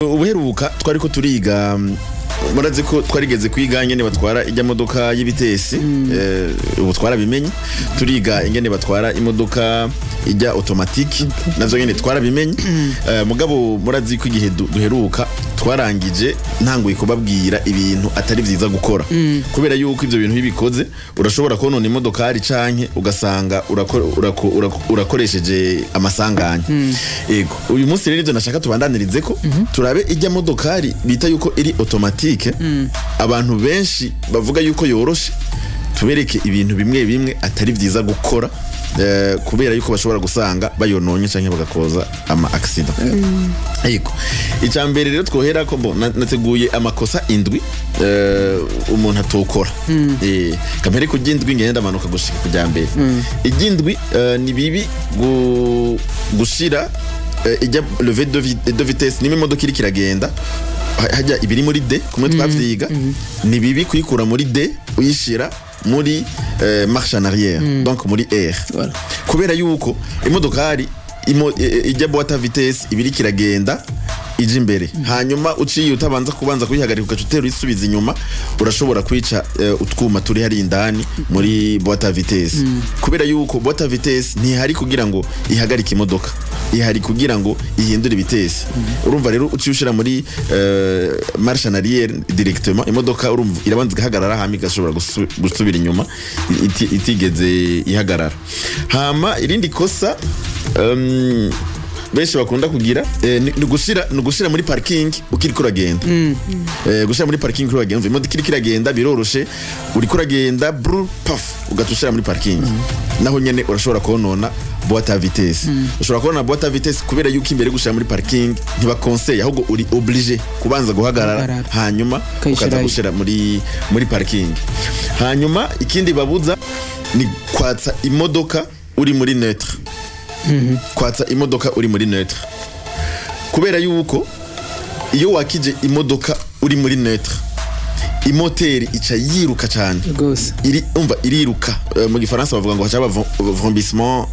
Ubuheruka twari ko turiga, murazi ko twarigeze kwiga ingene batwara ijya modoka y'ibitesi. Ubu twarabimenye. Turiga ingene batwara imodoka ijya automatique, navyo nyene twarabimenye. Mugabo murazi ko igihe duheruka twarangije ntanguye kubabwira ibintu atari vyiza gukora, kubera yuko ivyo bintu bibikoze urashobora konona imodokari canke ugasanga urakoresheje amasanganya. Yego, uyu munsi rero ivyo nashaka tubandanirize ko turabe ijya modokari bita yuko iri automatique, abantu benshi bavuga yuko yoroshe, tubereke ibintu bimwe bimwe atari vyiza gukora, kubera yuko bashobora gusanga bayononye canke bagakoza ama accident. Yego, icya mbere rero twohera ko nateguye amakosa 7 umuntu atokora. Kamere ku ry'indwi ngenda ndamanuka gushika ku rya mbere. Iry'indwi, ni bibi gushira ijya levier de vitesse. Niba imodoka iriko iragenda, hajya ibiri muri D kumwe twavyiga, ni bibi kuyikura muri D uyishira muri marche en arrière, donc muri R. Voilà. Kubera yuko imodokari ijya boîte à vitesse ibiri kiragenda ija imbere, hanyuma uciye utabanza kubanza kuyihagarika ugaca utera uyisubiza inyuma, urashobora kwica utwuma turi hari indani muri boîte à vitesse, kubera yuko boîte à vitesse ntihari kugira ngo ihagarike imodoka, ihari kugira ngo ihindure vitesse. Urumva rero uciye ushira muri marche en arrière directement, imodoka urumva irabanza igahagarara, hama igashobora gusubira inyuma itigeze ihagarara. Hama irindi kosa benshi bakunda kugira, ni ugushira muri parking ukiriko uragenda. Gushira muri parking uriko uragenda, imodoka iriko iragenda biroroshe, uriko uragenda, bru paf, ugaca ushira muri parking. Naho nyene urashobora konona boîte à vitesse. Ushobora kubona boîte à vitesse, kubera yuko imbere yo gushira muri parking ntibakonseye, ahubwo uri obligé kubanza guhagarara, Guhagarara. hanyuma Ukayishirayo. ukaza gushira muri parking. Hanyuma ikindi babuza ni kwatsa imodoka uri muri neutre. Kwatsa imodoka uri muri neutre, kubera yuko iyo wakije imodoka uri muri neutre, imoteri ica yiruka cyane. Rwose. Iri umva iriruka. Mu gifaransa bavuga ngo hacaba vrombissement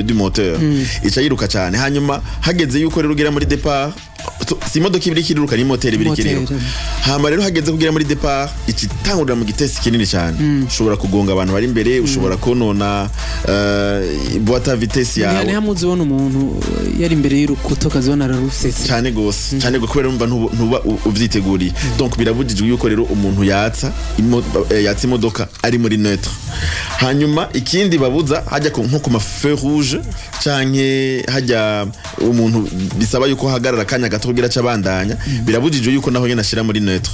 du moteur. Ica yiruka cyane, hanyuma hageze yuko rero ugera muri départ, si imodoka ibiri iriruka, ni moteri ibiri Moteri. iriruka. Hama rero hageze kugera muri départ, ica itangurira mu gitesi kinini cyane, ushobora kugonga abantu bari imbere, ushobora konona boîte à vitesse yawe. Ni hamwe uzibona umuntu yari imbere y'urukuta ukazibona ararusetse. Cyane gose, cyane gose, kubera urumva ntuba uvyiteguriye. Donc birabujijwe yuko rero umuntu yatsa imodoka ari muri neutre. Hanyuma ikindi babuza, hajya nko ku ma feu rouge canke hajya umuntu bisaba yuko hagarara akanya gato kugira cabandanya, birabujijwe yuko naho nyene ashira muri neutre.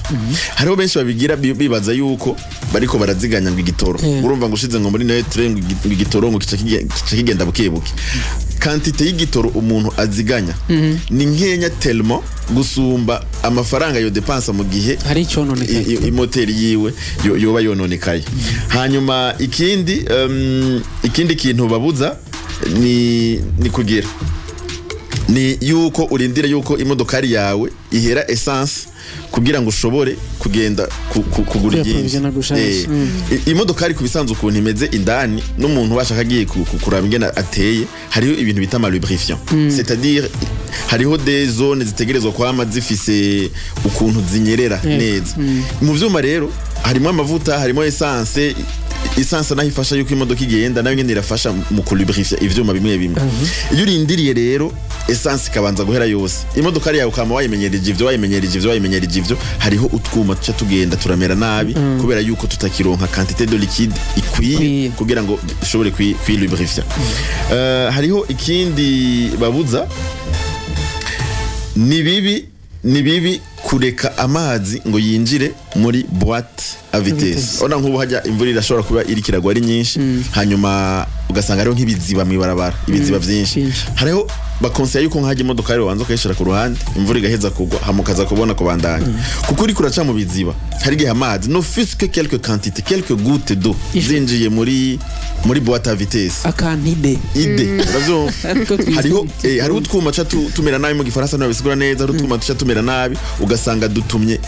Hariho benshi babigira bibaza yuko bariko baraziganya ngo igitoro. Urumva ngo ushize ngo muri neutre, ngo igitoro ngo kica kigenda buke buke. Quantité y'igitoro umuntu aziganya ni nkenya tellement gusumba amafaranga yo dépensa mu gihe hari icononekaye. Imoteri yiwe yoba yononekaye. Hanyuma ikindi kintu babuza ni kugira ni yuko urindira yuko imodokari yawe ihera essence kugira ngo ushobore kugenda kugura iyindi. Kuyaprovisiona gushasha. Imodokari ku bisanzwe ukuntu imeze indani, n'umuntu ubasha agiye kuraba ingene ateye, hariho ibintu bita ama lubrifiant, c'est-à-dire hariho des zones zitegerezwa kwama zifise ukuntu zinyerera neza. Mu vyuma rero harimo amavuta, harimo essence. Essence naho ifasha yuko imodoka igenda, nayo nyene irafasha mu kulubrifia ivyuma bimwe bimwe. Iyo urindiriye rero essence ikabanza guhera yose, imodoka yawe ukama wayimenyereje ivyo, wayimenyereje ivyo, wayimenyereje ivyo, hariho utwuma tuca tugenda turamera nabi, kubera yuko tutakironka quantité de liquide ikwiye Ikwiye. kugira ngo ishobore kwilubrifia. Hariho ikindi babuza, ni bibi kureka amazi ngo yinjire muri boîte à vitesse. Vitesse. Ona nk'ubu hajya imvura irashobora kuba iri kiragwa ari nyinshi, hanyuma ugasanga hariho nk'ibiziba mw'ibarabara, ibiziba vyinshi. Vyinshi. Hariho bakonseye yuko nk'hajya imodoka rero wanza ukayishira ku ruhande, imvura igaheza kugwa, hama ukaza kubona kubandanya, kuko uriko uraca mu biziba hari igihe amazi, ne fût-ce que quelque quantité, quelques gouttes d'eau zinjiye muri boîte à vitesse. Akantide. Ide, uravyumva? Ariko Hariho utwuma ca tumera nabi. Mu gifaransa ntibabisigura neza. Hariho utwuma tuca tumera nabi, ugasanga dutumye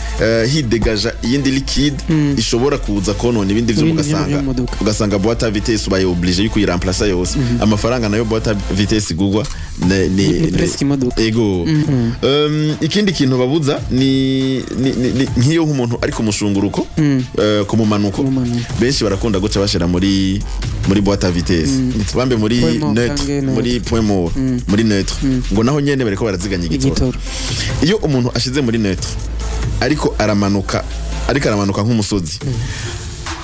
hidegaja iyindi liquide ishobora kuza konona ibindi vyuma. Ibindi vyuma Ugasanga vyo mu modoka. ugasanga boîte à vitesse ubaye obligé yuko uyiramplasa yose. Amafaranga nayo boîte à vitesse igurwa. Ni presque imodoka. Ego. Ikindi kintu babuza ni nk'iyo nk'umuntu ari ku mushunguruko, ku mumanuko. Ku mumanuko. Benshi barakunda guca bashira muri boîte à vitesse, bambe muri Point mort, neutre, canke neutre. muri point mort, muri neutre, ngo naho nyene bariko baraziganya igitoro. Igitoro. Iyo umuntu ashize muri neutre ariko aramanuka nk'umusozi,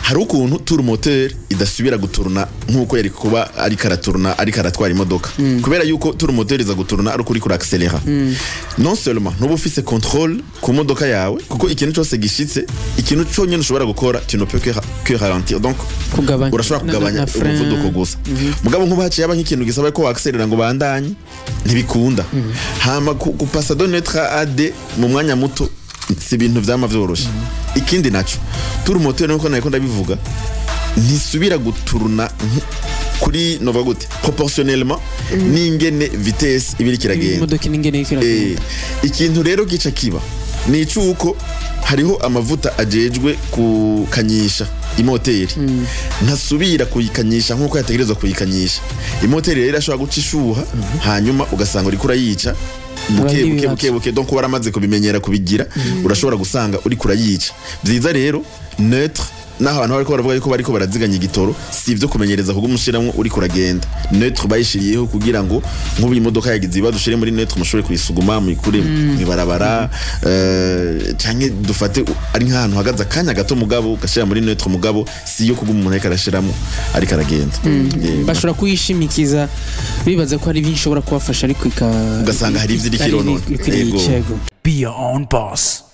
hari ukuntu tour moteur idasubira guturuna nk'uko yari kuba ariko araturuna, ariko aratwara imodoka, kubera yuko tour moteur iza guturuna ari ukuri kuri accélérera. Non seulement ntuba ufise contrôle ku modoka yawe, kuko ikintu cyose gishitse, ikintu cyonyine ushobora gukora, tu ne peux que ralentir, donc Kugabanya. urashobora kugabanya Na frein. umuvuduko gusa. Mugabo nk'ubu haciye haba nk'ikintu gisaba ko waccélérera ngo bandanye, ntibikunda. Hama gupasa de neutre à D mu mwanya muto si ibintu vyama vyoroshe. Ikindi naco, tour moteur, nkuko nariko ndabivuga, ntisubira guturuna kuri, nova gute, proportionnellement n'ingene vitesse iba iriko iragenda. Imodoka n'ingene iriko iragenda. Ikintu rero gica kiba ni icuko hariho amavuta ajejwe kukanyisha imoteri, ntasubira kuyikanyisha nkuko yategerezwa kuyikanyisha. Imoteri rero irashobora guca ishuha, hanyuma ugasanga uriko urayica buke Abandi buke ibibazo. buke buke. Donc waramaze kubimenyera kubigira, urashobora gusanga uriko urayica. Vyiza rero neutre, naho abantu bariko baravuga yuko bariko baraziganya igitoro, si ivyo kumenyereza kuguma ushiramwo uriko uragenda. Neutre bayishiriyeho kugira ngo nk'ubu imodoka yagize ibibazo, ushire muri neutre, mushobore kuyisuguma, muyikure mw'ibarabara, canke dufate ari nk'ahantu hagaze akanya gato, mugabo ugashira muri neutre. Mugabo si iyo kuguma umuntu ariko arashiramo ariko aragenda. Bashobora kuyishimikiza bibaza ko hari byinshi ishobora kubafasha, ariko Ugasanga hari ivyo iriko hari ironona. iriko irica, Yego. yego. Be your own boss.